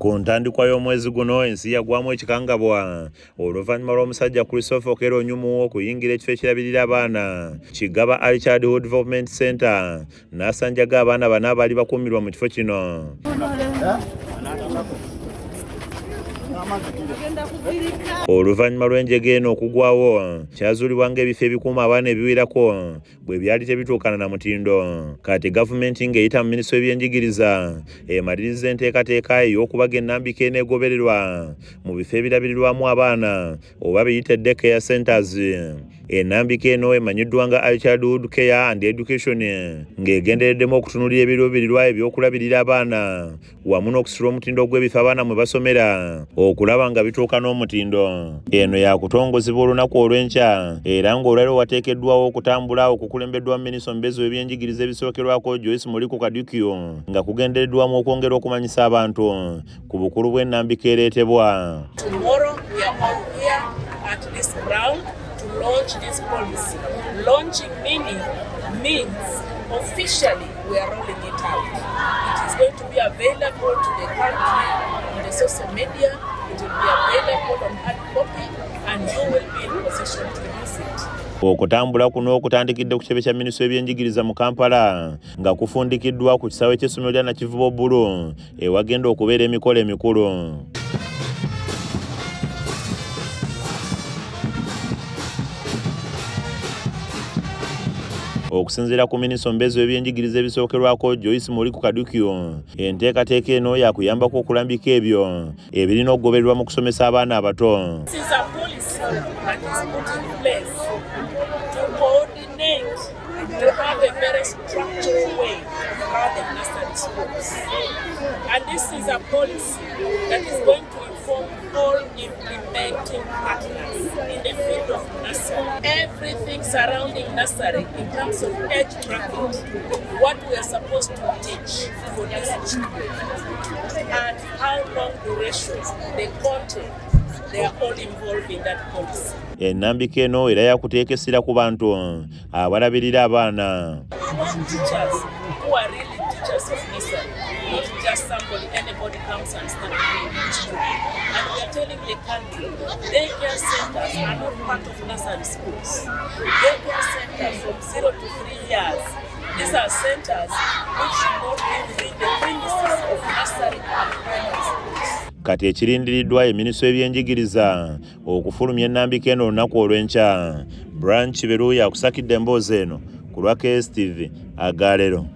Ku ntandikwa y'omwezi guno ensi yagwamu ekikangabwa oluvannyuma lw'omusajja Christopher Okello Onyumu okuyingira ekifo ekirabirira abaana Kigaba Early Childhood Development Center n'asanjaga abaana bana abaali bakuumirwa mu kifo kino. Oluvannyuma lw'enjega eno okugwawo kyazuulibwa ng'ebifo ebikuuma abaana ebiwerako bwe byali tebituukana na mutindo. Kati gavumenti ng'eyita mu minisitule y'ebyenjigiriza emaliriza enteekateeka ey'okubaga ennambika eneegobererwa mu bifo ebirabirirwamu abaana oba biyite day care centers. Ennambika eno emanyiddwa nga Early Childhood Care and Education ng'egendereddemu okutunuulira ebiruubirirwa eby'okulabirira abaana wamu n'okusitula omutindo gw'ebifo abaana mwe basomera okulaba nga bituuka n'omutindo. Eno yakutongozebwa olunaku olw'enkya era ng'olwaleero wateekeddwawo okutambula okukulembeddwa minisita omubeezi w'ebyenjigiriza ebisookerwako Joyce Moriku Kadukio nga kugendereddwamu okwongera okumanyisa abantu ku bukulu bw'ennambika ereetebwa. Tomorrow we are all here at this ground to launch this policy. Launching meaning means officially we are rolling it out. It is going to be available to the country on the social media, it will be available on hard copy, and you will be in position to use it. Okutambula kuno okutandikidde ku kitebe kya minisitule y'ebyenjigiriza mu Kampala nga kufundikiddwa ku kisaawe ky'essomero lya Nakivubo Bbulu ewagenda okubeera emikolo emikulu. Okusinziira ku minisita omubeezi w'ebyenjigiriza ebisookerwako Joyce Moriku Kadukio, enteekateeka eno yakuyambako okulambika ebyo ebirina okugobererwa mu kusomesa abaana abato. This is a policy that is put in place to coordinate, to have a very structural way of running nursery schools. And this is a policy that is going to inform all implementing partners in the field of nursery. Everything surrounding nursery in terms of age bracket, what we are supposed to teach for these children, and how long durations, the content, they are all involved in that policy. Ennambika eno era yakuteeka essira ku bantu abalabirira abaana. We want teachers who are really teachers of nursery, not just somebody, anybody comes and starts doing children. And we are telling the country, daycare centers are not part of nursery schools. Daycare centers from 0 to 3 years, these are centers which should not be within the premises of nursery and primary schools. Kati ekirindiriddwa ye minisitule y'ebyenjigiriza okufulumya ennambika eno olunaku olw'enkya. Branch Beruya akusakidde emboozi eno ku lwa KSTV agaleero.